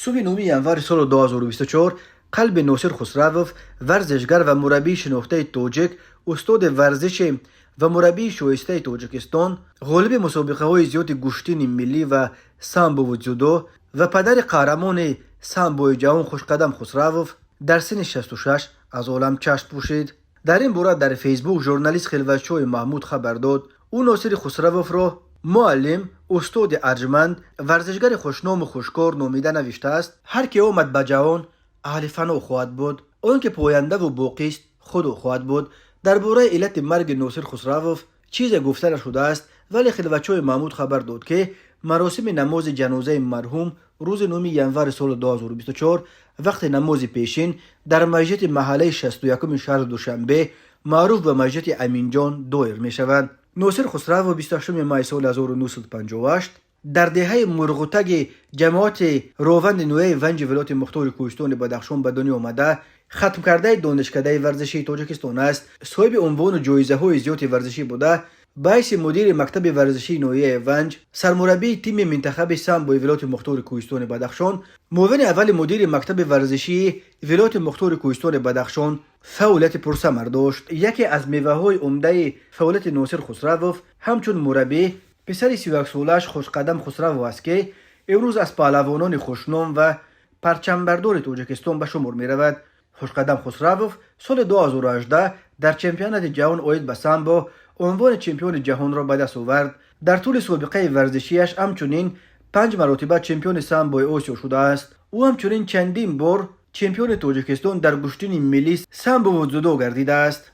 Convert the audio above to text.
Субҳи 9 январи соли 2024 қалби Носир Хусравов, варзишгар ва мураббии шинохтаи тоҷик, устоди варзиши ва мураббии шоистаи Тоҷикистон, ғолиби мусобиқаҳои зиёди гӯштини миллӣ ва самбову дзюдо ва падари қаҳрамони самбои ҷаҳон Хушқадам Хусравов дар синни 66 аз олам чашм пӯшид. Дар ин бора дар Фейсбук журналист Хилватшоҳи Маҳмуд хабар дод. Ӯ Носири Хусравовро муаллим, устоди арҷманд, варзишгари хушному хушкор номида навиштааст: «Ҳар ки омад ба ҷаҳон, аҳли фано хоҳад буд, он ки пояндаву боқист, Худо хоҳад буд». Дар бораи иллати марги Носир Хусравов чизе гуфта нашудааст, вале Хилватшоҳи Маҳмуд хабар дод, ки маросими намози ҷанозаи марҳум рӯзи 9 январи соли 2024 вақти намози пешин дар масҷиди маҳаллаи 61-уми шаҳри Душанбе, маъруф ба масҷиди Аминҷон, доир мешавад. Носир Хусравов 28 май соли 1958 дар деҳаи Мурғутаги ҷамоати Рованди ноҳияи Ванҷи вилояти мухтори Кӯҳистони Бадахшон ба дунё омада, хатмкардаи Донишкадаи варзишии Тоҷикистон аст. Соҳиби унвону ҷоизаҳои зиёди варзишӣ буда, ба ҳайси мудири мактаби варзишии ноҳияи Ванҷ, сармураббии тими минтахаби самбои вилояти мухтори Кӯҳистони Бадахшон, муовини аввали мудири мактаби варзишии вилояти мухтори Кӯҳистони Бадахшон фаъолияти пурсамар дошт. Яке аз меваҳои умдаи фаъолияти Носир Хусравов ҳамчун мураббӣ писари 31-солааш Хушқадам Хусравов аст, ки имрӯз аз паҳлавонони хушном ва парчамбардори Тоҷикистон ба шумор меравад. Хушқадам Хусравов соли 2018 дар чемпионати ҷаҳон оид ба самбо унвони чемпиони ҷаҳонро ба даст овард. Дар тӯли собиқаи варзишиаш ҳамчунин панҷ маротиба чемпиони самбои Осиё шудааст. Ӯ ҳамчунин чандин бор чемпиони Тоҷикистон дар гӯштини миллӣ, самбову дзюдо гардидааст.